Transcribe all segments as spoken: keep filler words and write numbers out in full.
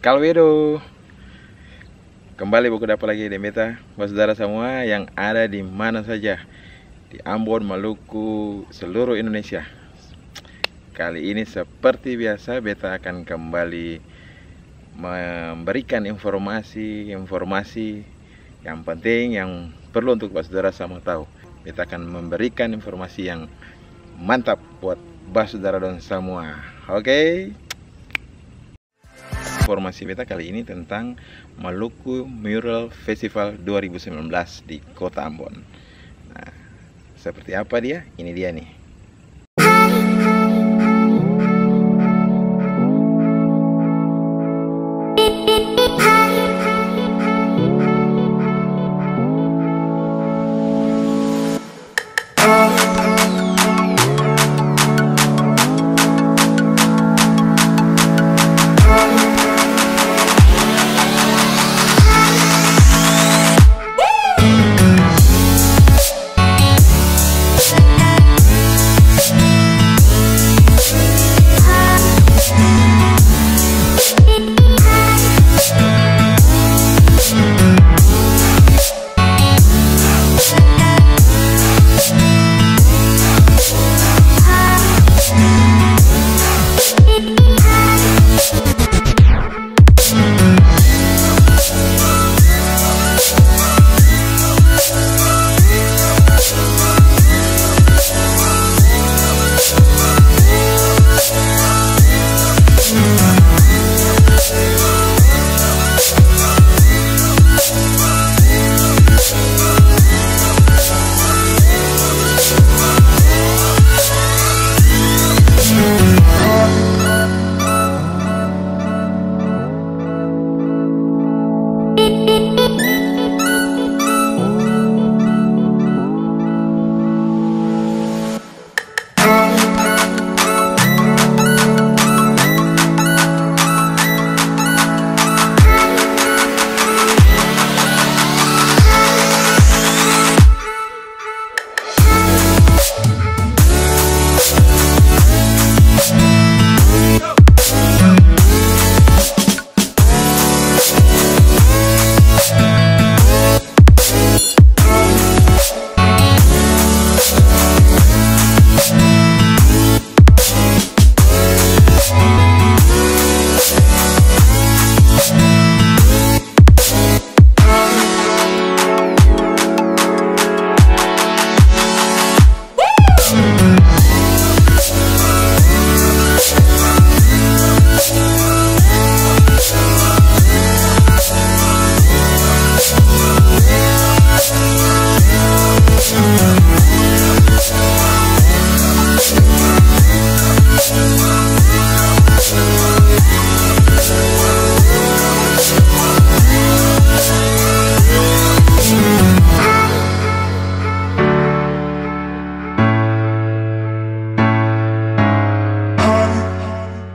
Kalwedo. Kembali baku dapa lagi deng beta, basudara samua yang ada di mana saja, di Ambon, Maluku, seluruh Indonesia. Kali ini seperti biasa, beta akan kembali memberikan informasi-informasi yang penting, yang perlu untuk basudara samua tahu. Beta akan memberikan informasi yang mantap buat basudara dong samua. Oke? Informasi beta kali ini tentang Maluku Mural Festival dua ribu sembilan belas di Kota Ambon. Nah, seperti apa dia? Ini dia nih.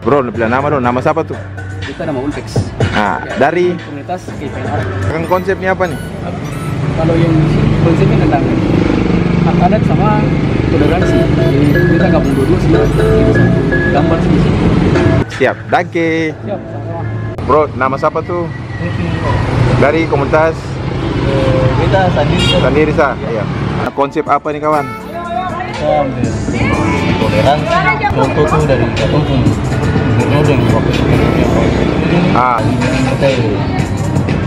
Bro, bilang nama dong, nama sapa tu? Beta nama Ultex. Ah, dari? Komunitas K P N R. Akang konsep ni apa ni? Kalau yang konsep ini tentang hak adat sama toleransi. Jadi, kita gabung dua-dua sih, jadi bisa gambar sih di sini. Siap, danke. Siap, sama-sama. Bro, nama sapa tu? Dari komunitas? Eh, beta Sandiri, Sa. Sandiri, Sa? Iya. Iya. Konsep apa ni, kawan? Kita ambil toleransi, contoh tuh dari katong pung gubernur deng wakil gubernur yang baru itu. Ah. Ini kita,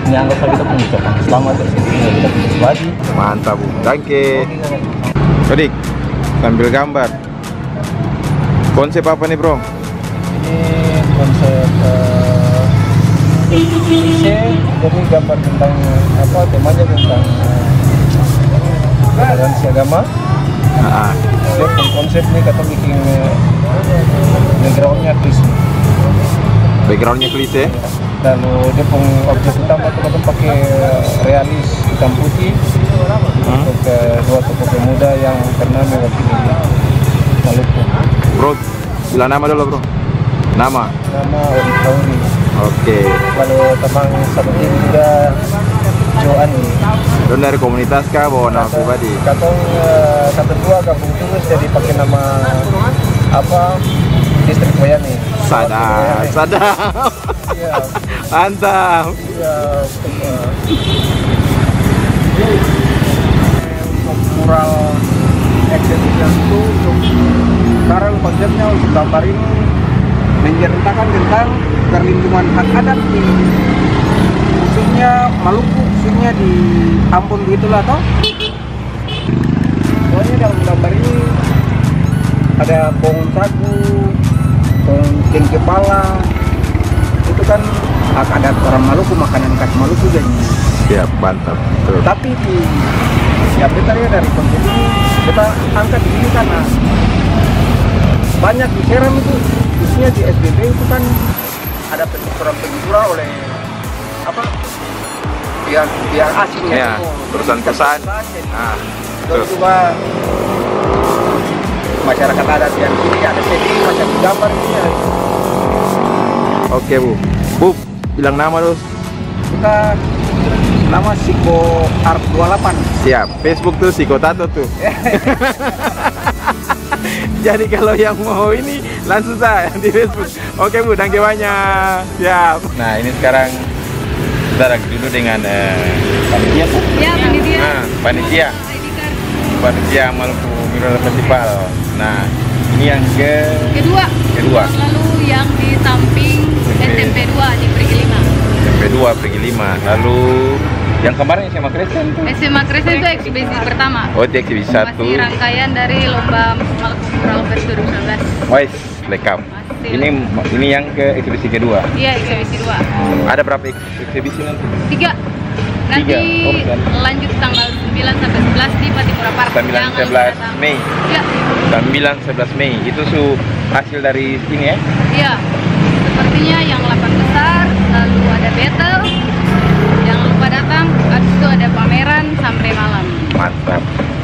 ini anggap saja kita pung ucapan selamat dari kita pung pribadi. Mantap, Bu. Danke. Oke, sama-sama. Sodik, sambil gambar. Konsep apa nih, Bro? Ini konsep, eh, klise, jadi gambar tentang, apa, temanya tentang, eh, toleransi agama. Ah. Dia pung konsep nih, katong biking, eh, backgroundnya klise. Backgroundnya klise? Lalu dia pung objek utama tuh katong pake realis hitam putih. Hmm. Untuk, eh, dua tokoh pemuda yang pernah mewakili Maluku. Bro, bilang nama dolo, Bro. Nama? Nama Ori Kauri. Oke. Lalu tamang satu tim juga Jo Andi. Dong dari komunitas kah, bawa nama pribadi? Katong, eh, satu dua gabung terus jadi pake nama apa, Distrik Wayani. Sadap, sadap. Iya. Mantap. Iya, betul. Untuk mural exhibition itu untuk sekarang konsepnya untuk gambar ini menceritakan tentang perlindungan hak adat di khususnya Maluku, khususnya di Ambon begitulah toh. Soalnya dalam gambar ini ada pohon sagu, pohon cengkepala. Itu kan hak adat orang Maluku, makanan khas Maluku jadi. Siap, mantap. Betul. Tapi di, ya, beta lihat dari konsep ini, beta angkat di sini karena banyak di Seram itu, khususnya di S B B itu kan ada penyusuran-penyusuran oleh apa, pihak, pihak asing ya, perusahaan-perusahaan. Jadi, ah, betul. Juga masyarakat adat yang sini ada sedih, macam gambar ini ya. Oke, Bu. Bu, bilang nama dulu. Kita nama Siko Art dua delapan. Siap. Facebook tuh Siko Tato tuh. Jadi kalau yang mau ini, langsung saja di Facebook. Oke, Bu, danke banyak. Siap. Nah, ini sekarang kita lagi dulu dengan, eh, panitia, Bu? Ya, panitia. Nah, panitia. I D card. Panitia Maluku Mural Festival. Nah, ini yang ke kedua. Kedua. Lalu yang di samping S M P dua di Perigi Lima. S M P dua Perigi Lima. Lalu yang kemarin S M A Kristen tuh? S M A Kristen itu eksibisi pertama. Oh, itu eksibisi satu. Masih rangkaian dari lomba Maluku Mural Fest dua ribu sembilan belas. Wais, lengkap. Masih. Ini, ini yang ke eksibisi kedua? Iya, eksibisi dua. Ada berapa eks-, eksibisi nanti? Tiga. Tiga. Nanti lanjut tanggal sembilan sampai sebelas di Patipura Park. Sembilan, sebelas Mei. Iya. Sembilan, sebelas Mei. Itu su hasil dari ini ya? Iya. Sepertinya yang delapan besar, lalu ada battle. Jangan lupa datang, habis itu ada pameran sampai malam. Mantap.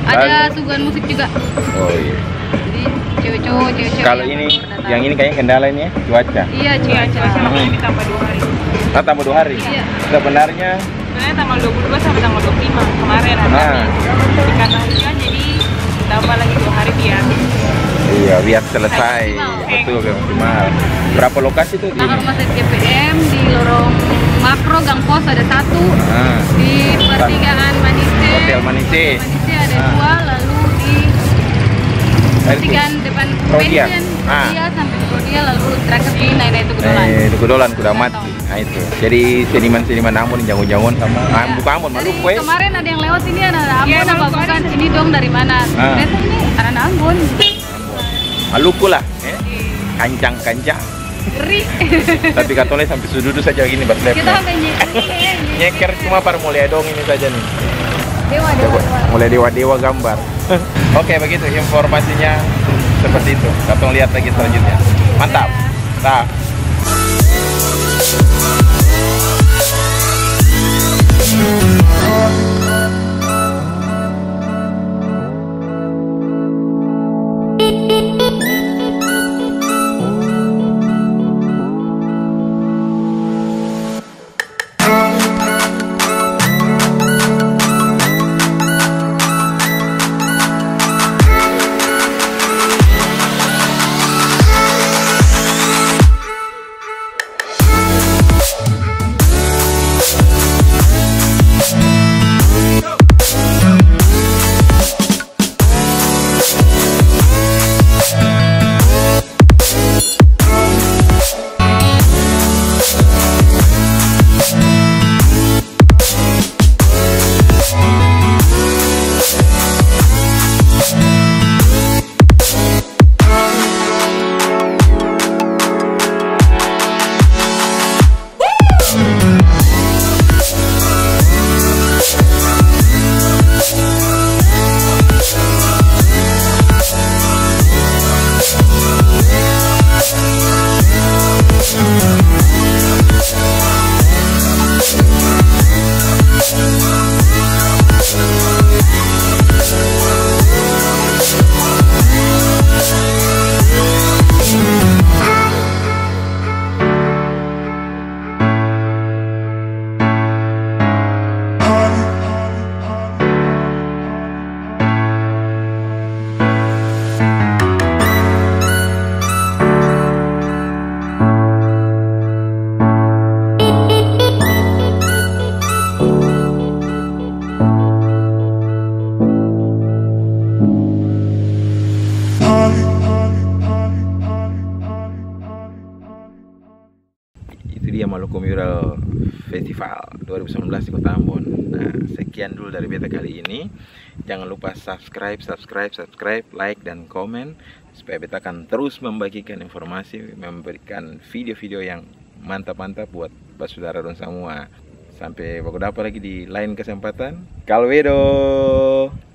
Ada suguhan musik juga. Oh iya. Jadi, cewek cowok, cewek cewek. Kalau ini, yang ini kayaknya kendala ini ya, cuaca. Iya, cuaca. Cuaca makanya ditambah dua hari. Ah, tambah dua hari? Iya. Sebenarnya? Sebenarnya tanggal dua puluh dua sampai tanggal dua puluh lima kemarin ada. Tapi karena hujan, jadi tambah lagi dua hari biar. Iya, biar selesai. Maksimal. Betul, biar maksimal. Berapa lokasi tuh di Mahar Rumah Sakit G P M, di lorong Makro, Gang Pos ada satu. Di pertigaan Manise. Hotel Manise. Hotel Manise ada dua, lalu di pertigaan depan Rodia. Bensin, Rodia sampai ke Rodia, lalu terakhir di Nai-Nai Tugu Dolan. Eh, Tugu Dolan, Kuda Mati. Nah, itu. Jadi, seniman-seniman Ambon, jago-jagoan sama, ah, bukan Ambon, Maluku, eh. Kemarin ada yang lewat sini, ada Ambon apa bukan? Ini dong dari mana? Ternyata ini orang Ambon. Maluku lah, eh. Kancang-kancang. Ngeri. Tapi katong sampe su dudu saja bagini, baslep. Kita sampe nye-, nyeker cuma par mo lia dong ini saja nih. Dewa, dewa, dewa. Mo lia dewa-dewa gambar. Oke, begitu informasinya seperti itu. Katong lihat lagi selanjutnya. Mantap. Tah. sembilan belas di Kota Ambon. Nah, sekian dulu dari beta kali ini. Jangan lupa subscribe, subscribe, subscribe, like, dan komen, supaya beta akan terus membagikan informasi, memberikan video-video yang mantap-mantap buat basudara dong samua. Sampe baku dapa lagi di lain kesempatan. Kalwedo!